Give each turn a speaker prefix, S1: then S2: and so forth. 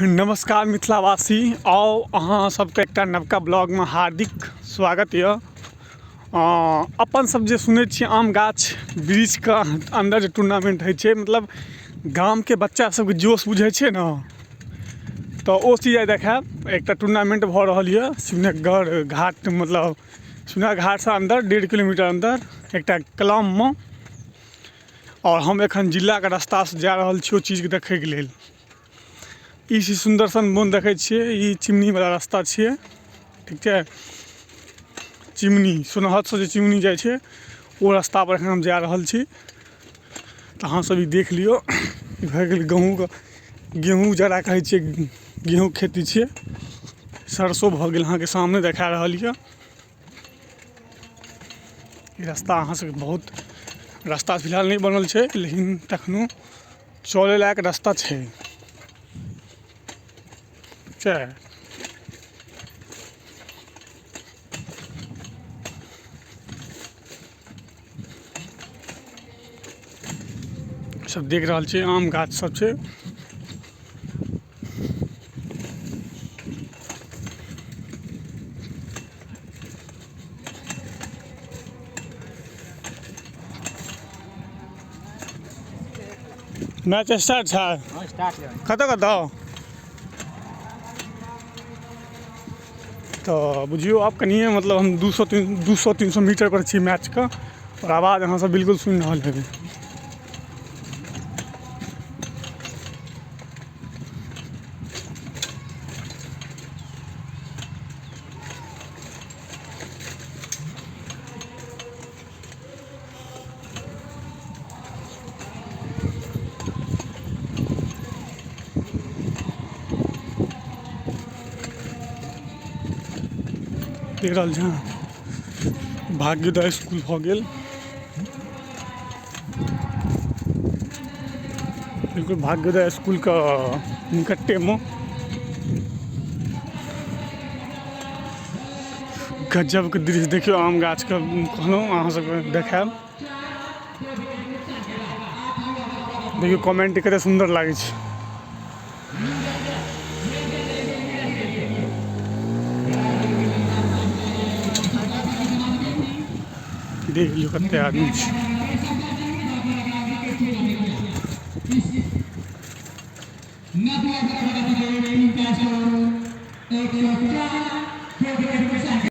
S1: नमस्कार मिथिलावासी, आउ अहाँ सबके एकटा नवका ब्लॉगमे हार्दिक स्वागत यऽ। अपन सब जे सुनै छियै आम गाछ वृक्षके अन्दर जे टूर्नामेन्ट होइ छै, मतलब गामके बच्चा सबके जोश बुझै छियै ने, तऽ ओ चीज आइ देखायब। एकटा टूर्नामेन्ट भऽ रहल यऽ शिवनगर घाट, मतलब शिवनगर घाटसँ अन्दर 1.5 किलोमीटर अन्दर एकटा कलममे, आओर हम एखन जिलाके रास्तासँ जा रहल छी ओ चीजके देखैके लेल। ई छी सुन्दर सन वन देखै छियै, ई चिमनीवला रास्ता छियै, ठीक छै। चिमनी सोनहतसँ जे चिमनी जाइ छै ओ रास्तापर एखन हम जा रहल छी। तऽ अहाँ सब ई देख लियौ। ई भए गेल गहूँमके, गेहूँ जकरा कहै छियै गेहूँके खेती छियै। सरसो भऽ गेल, अहाँके सामने देखा रहल यऽ। ई रास्ता अहाँ सबके बहुत रास्ता फिलहाल नहि बनल छै, लेकिन तखनो चलै लायक रास्ता छै। छै सब देख रहल छी, आम गाछ सब छै। मैच स्टार्ट छै।
S2: हाँ, स्टार्ट है।
S1: कतऽ कतऽ तऽ बुझियौ आब कनिए, मतलब हम दू सए तीन 200 300 मीटर पर छी मैचके, आओर आवाज अहाँ सब बिल्कुल सुनि रहल हेबै। देख रहल छी अहाँ, भाग्योदय स्कूल भऽ गेल, बिल्कुल भाग्योदय स्कूलके निकटेमे। गजबके दृश्य देखियौ आम गाछके, कहलहुँ अहाँ सबके देखायब। देखियौ कमेंट कते सुन्दर लागै छै। देख लियौ कते आदमी छै।